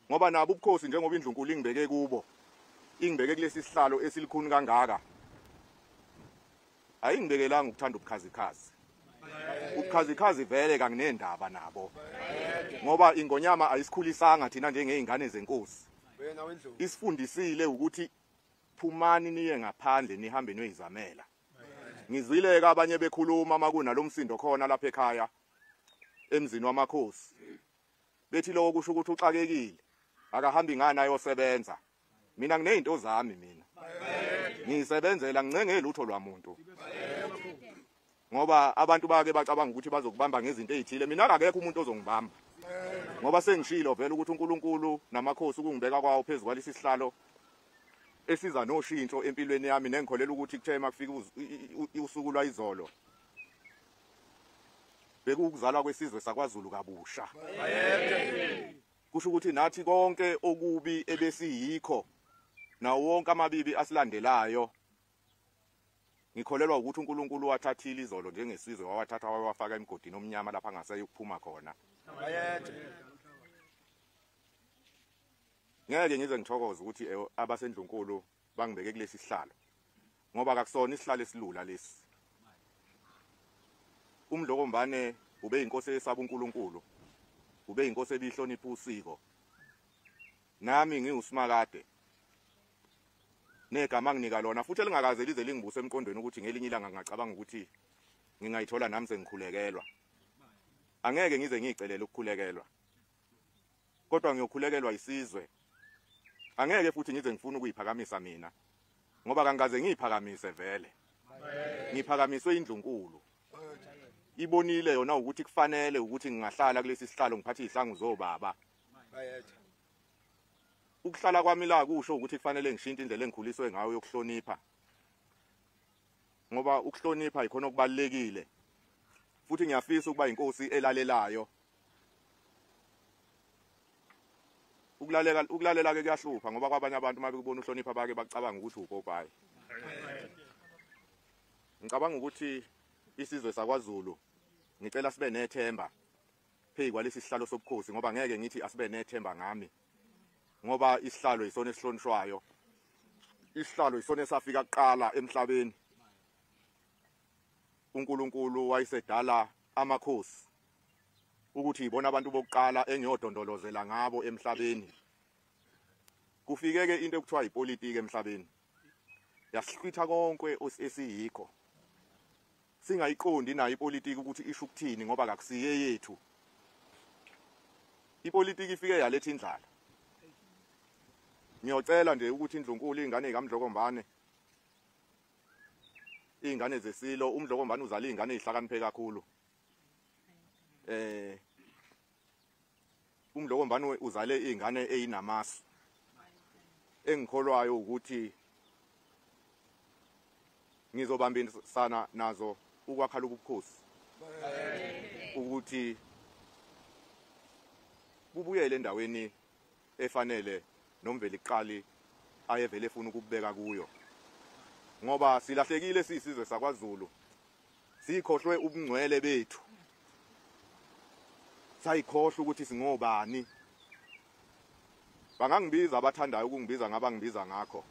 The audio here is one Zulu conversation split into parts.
Ngoba nabo ubukhosi njengoba indlunkulu ingibeke kubo, ingibeke kulesi sihlalo esilikhuni kangaka, ayingibekelanga ukuthanda ubukhazikhazi. Ubukhazikhazi vele kanginendaba nabo, ngoba ingonyama ayisikhulisanga thina njengey'ngane zenkosi. Isifundisile ukuthi phumani niye ngaphandle nihambe niyoyizamela. Ngizwile-ke abanye bekhuluma uma kunalomsindo khona lapha ekhaya emzini wamakhosi, bethi lokho kusho ukuthi uxakekile, akahambi ngani ayosebenza. Mina nginezinto zami, mina ngiyisebenzela, ngincenge lutho lwamuntu. Ngoba abantu bake bacabanga ukuthi bazokubamba ngezinto ezithile, mina akekho umuntu ozongibamba, ngoba sengishilo vele ukuthi uNkulunkulu namakhosi ukungibeka kwawo phezu kwalesi sihlalo esiza noshintsho empilweni yami, nengikholela ukuthi kuthe makufika usuku lwayizolo bekukuzalwa kwesizwe sakwaZulu kabusha. Kusho ukuthi nathi konke okubi ebesiyikho nawo wonke amabibi asilandelayo, ngikholelwa ukuthi uNkulunkulu wathathile izolo njengesizwe, wawathatha wawafaka emgodini omnyama lapha angaseyokuphuma khona. Ngeke ngize ngithokoze ukuthi abasendlunkulu bangibeke kulesi sihlalo, ngoba akakusona isihlalo esilula lesi. UMdlokombane ube inkosi eyesaba uNkulunkulu, ube inkosi ebihlonipha usiko. Nami ngiwuSimakade, negama nginika lona futhi elingakaze lize lingibuse emqondweni ukuthi ngelinye ilanga ngingacabanga ukuthi ngingayithola nami sengikhulekelwa. Angeke ngize ngiyicelele ukukhulekelwa, kodwa ngiyokhulekelwa isizwe. Angeke futhi ngize ngifune ukuyiphakamisa mina, ngoba kangikaze ngiyiphakamise vele. Ngiphakamiswe indlunkulu, ibonile yona ukuthi kufanele ukuthi ngingahlala kulesi sihlalo ngiphathe izihlangu zobaba. Ukuhlala kwami la kusho ukuthi kufanele ngishintshe indlela engikhuliswe ngayo yokuhlonipha, ngoba ukuhlonipha yikhona okubalulekile. Futhi ngiyafisa ukuba inkosi elalelayo. Ukulalela ke kuyahlupha, ngoba kwabanye abantu uma bekubona uhlonipha bake bacabanga ukuthi upopayi. Ngicabanga ukuthi isizwe sakwaZulu ngicela sibe nethemba phezu kwalesi sihlalo sobukhosi, ngoba ngeke ngithi asibe nethemba ngami, ngoba isihlalo isona esihlonishwayo, isihlalo isona esafika kuqala emhlabeni. uNkulunkulu wayesedala amakhosi ukuthi ibona abantu bokuqala engiyodondolozela ngabo emhlabeni. Kufikeke into ekuthiwa ipolitiki emhlabeni, yasihlwitha konke esiyikho, singayiqondi nayo ipolitiki ukuthi isho ukuthini, ngoba kakusiye yethu. Ipolitiki ifike yaletha indlala. Ngiyocela nje ukuthi indlunkulu, ingane kaMdlokombane, ingane zesilo, uMdlokombane uzala ingane ezihlakaniphe kakhulu. uMdlokombane uzale ingane eyinamasu, engikholwayo ukuthi ngizobambisana nazo ukwakha lobukhosi ukuthi bubuyele endaweni efanele noMveliqali ayevele efuna ukubeka kuyo, ngoba silahlekile siyisizwe sakwaZulu, sikhohlwe ubungcwele bethu, sayikhohlwa ukuthi singobani. Bangangibiza abathandayo ukungibiza ngabangibiza ngakho,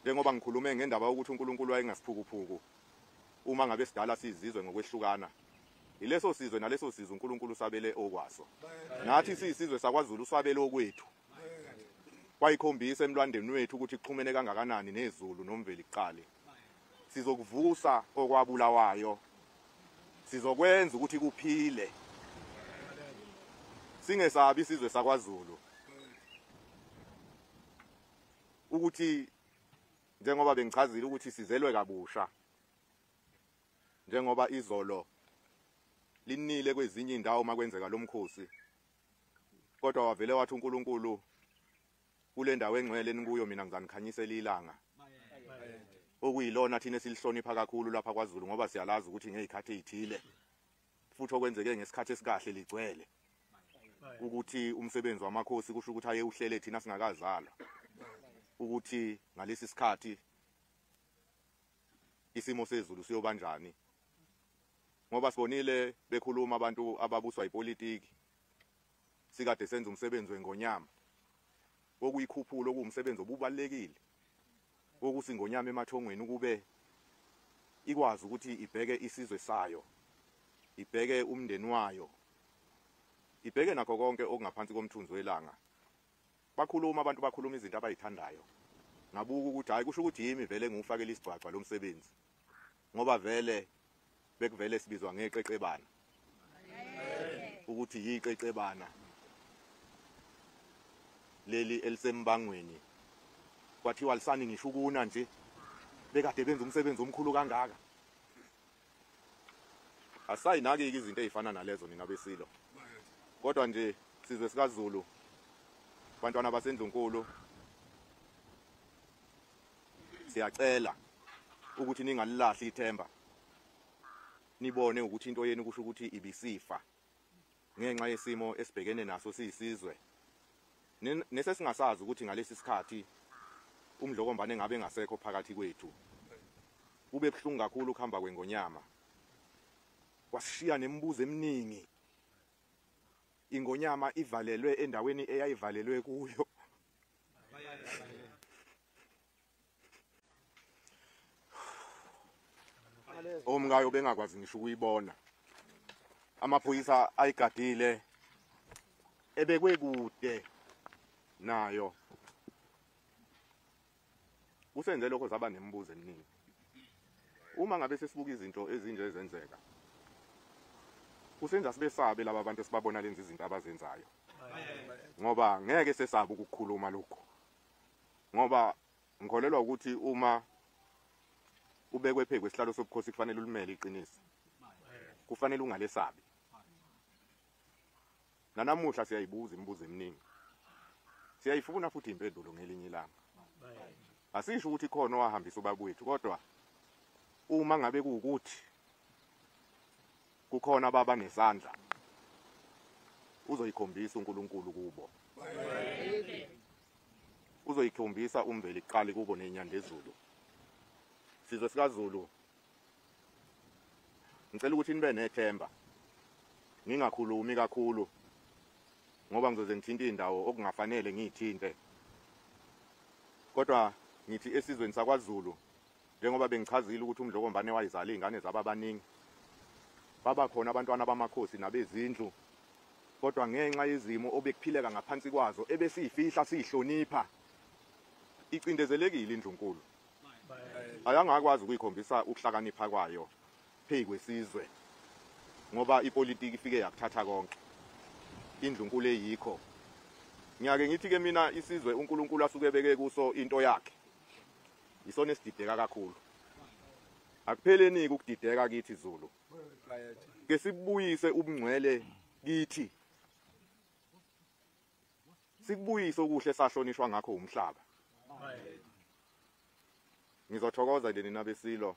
njengoba ngikhulume ngendaba yokuthi uNkulunkulu wayengasiphukuphuku uma ngabe sidala sizizwe ngokwehlukana. Ileso sizwe naleso sizwe uNkulunkulu usabele okwaso, nathi siyisizwe sakwaZulu usabele okwethu. Kwayikhombisa emlwandeni wethu ukuthi kuxhumene kangakanani nezulu noMveliqali. Sizokuvusa okwabulawayo, sizokwenza ukuthi kuphile, singesabi isizwe sakwaZulu. Ukuthi njengoba bengichazile ukuthi sizelwe kabusha, njengoba izolo linile kwezinye indawo makwenzeka lomkhosi, kodwa wavele wathi uNkulunkulu kule ndawo engcwele enikuyo mina ngizanikhanyisela ilanga, okuyilona thina esilihlonipha kakhulu lapha kwaZulu, ngoba siyalazi ukuthi ngezikhathi ezithile futhi okwenzeke ngesikhathi esikahle ligcwele ukuthi umsebenzi wamakhosi kusho ukuthi aye uhlele thina singakazalwa, ukuthi ngalesi sikhathi isimo sezulu siyobanjani, ngoba sibonile bekhuluma abantu ababuswa ipolitiki. Sikade senza umsebenzi wengonyama wokuyikhuphula, okuwumsebenzi obubalekile wokuthi ingonyama emathongweni ukube ikwazi ukuthi ibheke isizwe sayo, ibheke umndeni wayo, ibheke nakho konke okungaphansi komthunzi welanga. Bakhuluma abantu, bakhuluma izinto abayithandayo. Ngabuka ukuthi hayi, kusho ukuthi yimi vele ngiwufakela isigcwagcwa lo msebenzi, ngoba vele bekuvele sibizwa ngeqeqebana, ukuthi yiqeqebana leli elisembangweni. Kwathiwa lisani ngisho ukuna nje, bekade benza umsebenzi omkhulu kangaka. Asayinaki-ke izinto ey'fana nalezo nina besilo, kodwa nje sizwe sikaZulu, bantwana baseNdlunkulu, siyacela ukuthi ningalilahli ithemba, nibone ukuthi into yenu kusho ukuthi ibisifa ngenxa yesimo esibhekene naso siyisizwe. Nesesingasazi ukuthi ngalesi sikhathi uMdlokombane engabe engasekho phakathi kwethu. Kube buhlungu kakhulu ukuhamba kwengonyama, kwasishiya nemibuzo eminingi. Ingonyama ivalelwe endaweni eyayivalelwe kuyo. Omkayo bengakwazi ngisho ukuyibona. Amaphoyisa ayigadile, ebekwe kude nayo. Kusenze lokho zaba nemibuzo eminingi. Uma ngabe sesibuka izinto ezinje ezenzeka, kusenza sibesabe laba bantu esibabona lenza izinto abazenzayo, ngoba ngeke sesabe ukukhuluma lokho, ngoba ngikholelwa ukuthi uma ubekwe phezu kwesihlalo sobukhosi kufanele ulimele iqiniso, kufanele ungalesabi. Nanamuhla siyayibuza imibuzo eminingi, siyayifuna futhi impendulo ngelinye ilanga. Asisho ukuthi khona owahambisa ubaba wethu, kodwa uma ngabe kuwukuthi kukhona baba nesandla, uzoyikhombisa uNkulunkulu kubo, uzoyikhombisa umveli kuqala kubo nenyandezulu. Sizwe sikaZulu, ngicela ukuthi nibe nethemba, ngingakhulumi kakhulu ngoba ngizoze ngithinte indawo okungafanele ngiyithinte, kodwa ngithi esizweni sakwaZulu, njengoba bengichazile ukuthi uMdlokombane wayizala izingane zababaningi, baba khona abantwana bamakhosi nabezindlu, kodwa ngenxa yezimo obekuphileka ngaphansi kwazo ebesiyifihla siyihlonipha, icindezelekile indlunkulu, ayangakwazi ukuyikhombisa ukuhlakanipha kwayo phezu kwesizwe, ngoba ipolitiki ifike yakuthatha konke. Indlunkulu eyikho. Ngiyake ngithi ke mina, isizwe uNkulunkulu asuke ebeke kuso into yakhe isona esidideka kakhulu. Akupheleni ukudideka kithi Zulu, ke sibuyise ubungcwele kithi, sikubuyise okuhle sahlonishwa ngakho umhlaba. Ngizothokoza nje nina besilo,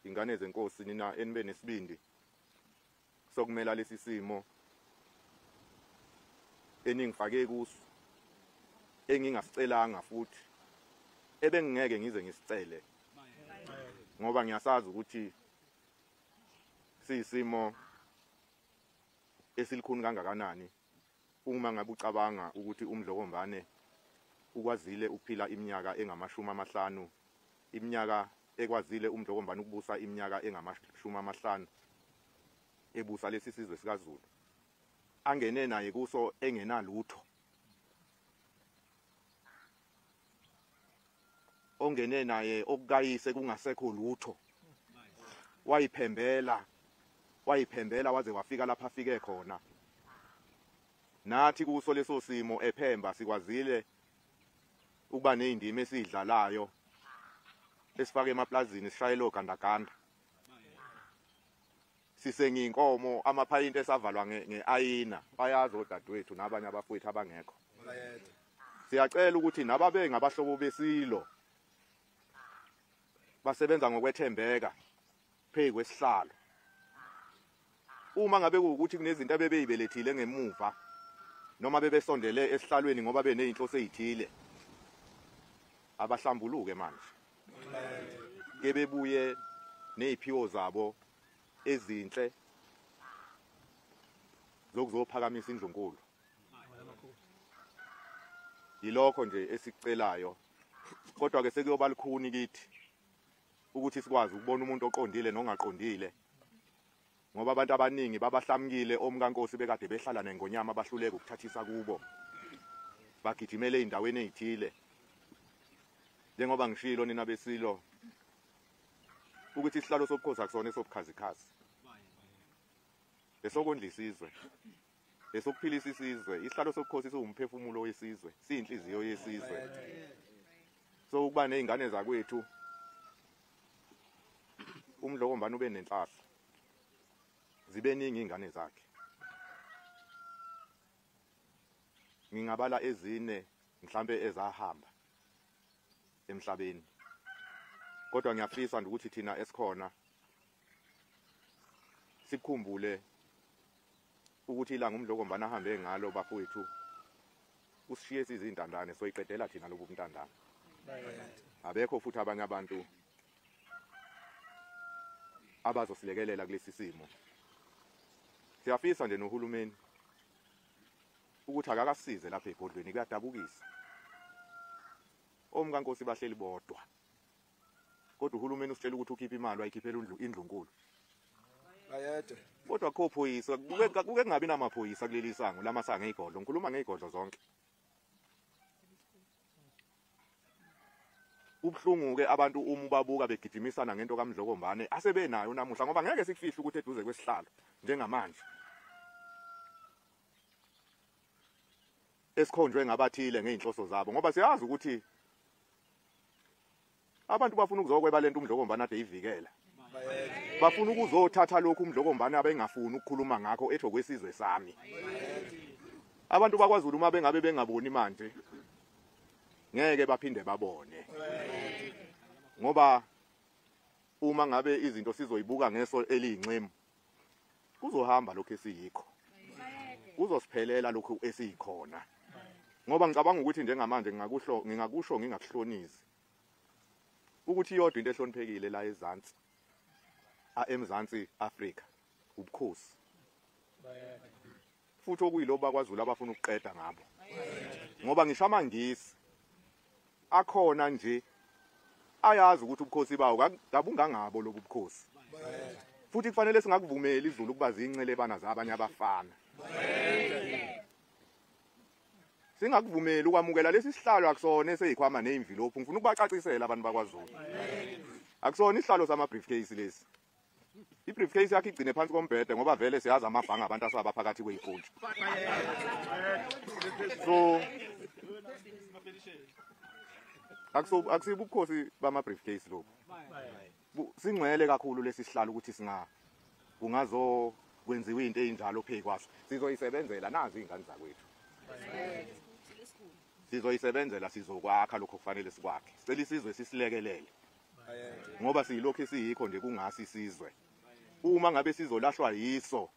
ingane zenkosi, nina enibe nesibindi sokumela lesi simo eningifake kuso, engingasicelanga futhi ebengingeke ngize ngisicele, ngoba ngiyasazi ukuthi siyisimo esilikhuni kangakanani uma ngabe ucabanga ukuthi uMdlokombane ukwazile ukuphila iminyaka engama-50, iminyaka ekwazile uMdlokombane ukubusa iminyaka engama-50 ebusa lesi sizwe sikaZulu, angene naye kuso engenalutho, ongene naye okukayise kungasekho lutho, wayiphembela wayiphembela waze wafika lapha afike khona. Nathi kuso leso simo ephemba sikwazile ukuba nezindima esidlalayo, esifake emaplazini, sishayele ogandaganda, sisengiyinkomo, amaphayinti esavalwa ngeayina, bayazi odadewethu nabanye abafowethu abangekho. Siyacela ukuthi nababe ngabahlobo besilo basebenza ngokwethembeka phezu kwesihlalo. Uma ngabe kuwukuthi kunezinto abebeyibelethile ngemuva noma bebesondele esihlalweni ngoba beneyinhloso ezithile, abahlambuluke manje, ke bebuye neziphiwo zabo ezinhle zokuzophakamisa indlunkulu. Yilokho nje esikucelayo, kodwa ke sekuyoba lukhuni kithi ukuthi sikwazi ukubona umuntu oqondile nongaqondile, ngoba abantu abaningi babahlamukile omkankosi bekade behlala nengonyama bahluleka ukuthathisa kubo, bagijimele ey'ndaweni ey'thile. Njengoba ngishilo nina besilo ukuthi isihlalo sobukhosi akusona esobukhazikhazi, esokondla isizwe, esokuphilisa isizwe. Isihlalo sobukhosi siwumphefumulo wesizwe, siyinhliziyo yesizwe. So ukuba ney'ngane zakwethu uMdlokombane ube nenhlahla, zibe ningi iy'ngane zakhe. Ngingabala ezine mhlambe ezahamba emhlabeni, kodwa ngiyafisa nje ukuthi thina esikhona sikukhumbule ukuthi ilanga uMdlokombane ahambe ngalo bafowethu usishiye sizintandane, soyiqedela thina lobu buntandane. Abekho futhi abanye abantu abazosilekelela kulesi simo. Siyafisa nje nohulumeni ukuthi akakasize lapha egodlweni, kuyadabukisa. Omkankosi bahleli bodwa, kodwa uhulumeni usitshela ukuthi ukhipha imali wayikhiphela indlunkulu. Kodwa akukho phoyisa, kuke kungabi namaphoyisa kuleli sango lamasango ey'godlo. Ngikhuluma ngey'godlo zonke. Kubuhlungu-ke abantu uma ubabuka begijimisana ngento kaMdlokombane asebenayo namuhla, ngoba ngeke sikufihle ukuthi eduze kwesihlalo njengamanje esikhonjwe ngabathile ngey'nhloso zabo, ngoba siyazi ukuthi abantu bafuna ukuzokweba lento uMdlokombane ade ivikela. Bafuna ukuzothatha lokhu uMdlokombane abengafuni ukukhuluma ngakho ethi okwesizwe sami. Abantu bakwaZulu uma bengabe bengaboni manje ngeke baphinde babone, ngoba uma ngabe izinto sizoyibuka ngeso eliyinxemu kuzohamba lokho esiyikho, kuzosiphelela lokhu esiyikhona. Ngoba ngicabanga ukuthi njengamanje ngingakusho ngingakuhlonizi ukuthi iyodwa into ehloniphekile la eZansi, eMzansi Afrika, ubukhosi. Futhi okuyilobo bakwaZulu abafuna ukuqeda ngabo, ngoba ngisho amaNgisi akhona nje ayazi ukuthi ubukhosi bawo kabungangabo lobu bukhosi. Futhi kufanele singakuvumeli izulu ukuba zincelebana zabanye abafana. Singakuvumeli ukwamukela lesi sihlalo, akusona eseyikhwama neyimvilophu. Ngifuna ukubacacisela abantu bakwaZulu, akusona isihlalo sama-briefcase lesi. I-briefcase yakhe igcine phansi kombhede, ngoba vele siyazi amabhange abantu asaba phakathi kwey'pontshi. So akusibo ubukhosi bama-briefcase lobu. Singcwele kakhulu lesi sihlalo ukuthi kungazo kwenziwa into ey'njalo phezu kwaso. Sizoyisebenzela nazi iy'ngane zakwethu, sizoyisebenzela, sizokwakha lokho kufanele sikwakhe. Sicela isizwe sisilekelele, ngoba siyilokhu esiyikho nje kungasi isizwe. Uma ngabe sizolahlwa yiso,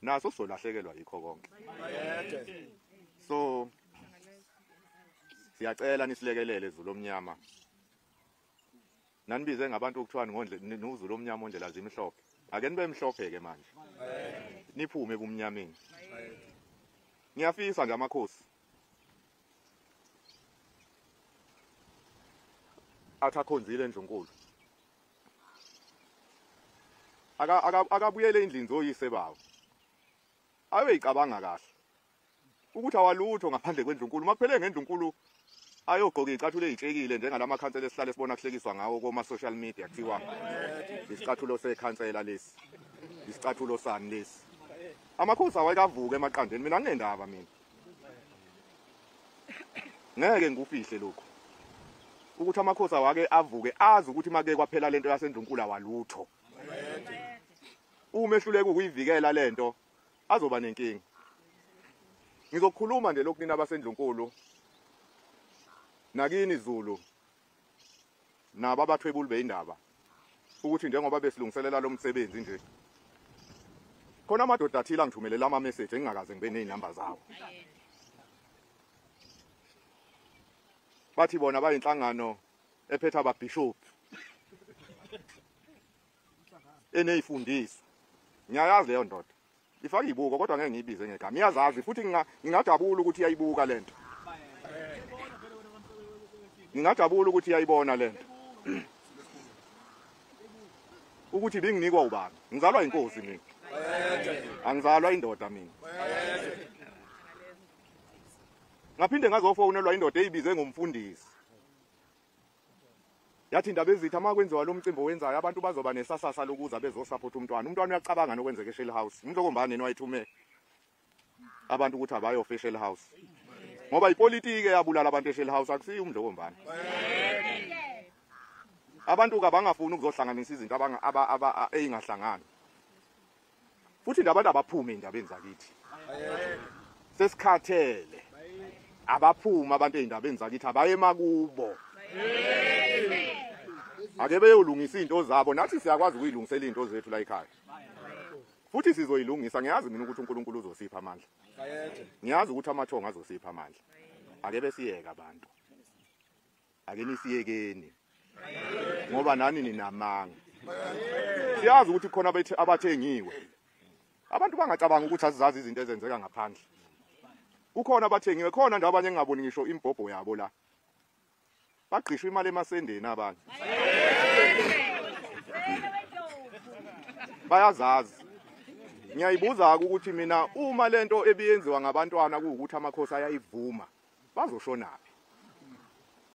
naso sizolahlekelwa yikho konke. So siyacela nisilekelele Zulu omnyama. Nanibize ngabantu okuthiwa noZulu omnyama ondlela zimhlophe. Ake nibe mhlophe ke manje, niphume ebumnyameni. Ngiyafisa nje amakhosi athi akhonzile endlunkulu akabuyele endlini zoyise bawo, ayoyicabanga kahle ukuthi awalutho ngaphandle kwendlunkulu. Makuphele ngendlunkulu ayogqoka iy'cathulo ey'tshekile njengalamakhansela esihlale sibona kuhlekiswa ngawo koma-social media, kuthiwa isicathulo sekhansela lesi, isicathulo sani lesi. Amakhosi awayekavuka emaqandeni. Mina nginendaba, mina ngeke ngikufihle lokhu ukuthi amakhosi awake avuke azi ukuthi make kwaphela lento yasendlunkulu awalutho. Uma ehluleka ukuyivikela lento azoba nenkinga. Ngizokhuluma nje lokhu nina abasendlunkulu nakini Zulu nabo abathwebuli beindaba, ukuthi njengoba besilungiselela lo msebenzi nje khona amadoda athile angithumelela ama message engingakaze ngibe nezinamba zawo. Bathi bona bayinhlangano ephethe ababishop eneyifundiswa. Ngiyayazi leyo ndoda. Ifaka izibuko kodwa ngeke ngiyibize ngegama. Iyazazi futhi ngingajabula ukuthi iyayibuka lento. Ngingajabula ukuthi iyayibona lento. Ukuthi binginikwa ubani? Ngizalwa inkosi mina. Angizalwa indoda mina. Ngaphinde ngazofonelwa indoda eyibize ngomfundisi. Yathi indaba ezithi uma kwenziwa lo mcimbi owenzayo abantu bazoba nesasasa lokuza bezosupport umntwana. Umntwana uyacabanga nokwenzeka eShell House. Umdlokombane wayithume abantu ukuthi abayofa eShell House. Ngoba ipolitiki eyabulala abantu eShell House akusiyo umdlokombane. Abantu kabangafuni ukuzohlanganisa izinto eyingahlangani. Futhi nje abantu abaphume endabeni zakithi. Sesikhathele. Abaphuma abantu endabeni zakithi abaye emakubo. Ake beyolungisa izinto zabo, nathi siyakwazi ukuyilungisela izinto zethu la ekhaya. Futhi sizoyilungisa. Ngiyazi mina ukuthi uNkulunkulu uzosipha amandla. Ngiyazi ukuthi amathongo azosipha amandla. Ake besiyeka abantu. Ake nisiyekeni. Ngoba nani ninamanga. Siyazi ukuthi khona abathengiwe. Abantu bangacabanga ukuthi azizazi izinto ezenzeka ngaphandle. Kukhona abathengiwe, khona nje abanye engingaboni ngisho imbhobho yabo la. Bagqishwa imali emasendeni abanye. Bayazazi. Ngiyayibuza ukuthi mina uma lento ebiyenziwa ngabantwana kuwukuthi amakhosi ayayivuma, bazoshona.